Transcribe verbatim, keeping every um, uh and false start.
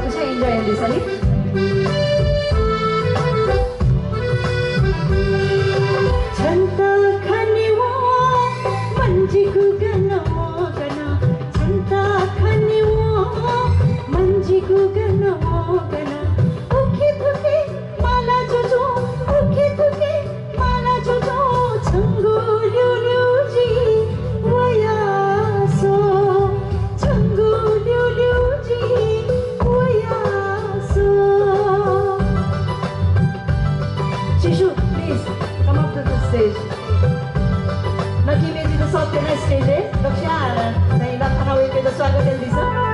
Enjoy यानादिसँ नि। छन्त खनेवं मन्जिगु गन गन, छन्त खनेवं मन्जिगु गन गन, उखे थुखे माला जुजु, उखे थुखे माला जुजु, छंगु ल्यूल्यू जि वयासो, छंगु ल्यूल्यू जि वयासो। शिशु, please, come up to the stage. नकी मेजित सत्य नै stage-य् दक्वस्यां चाहिँ लखना वय्‌कःयात स्वागत यानादिसँ।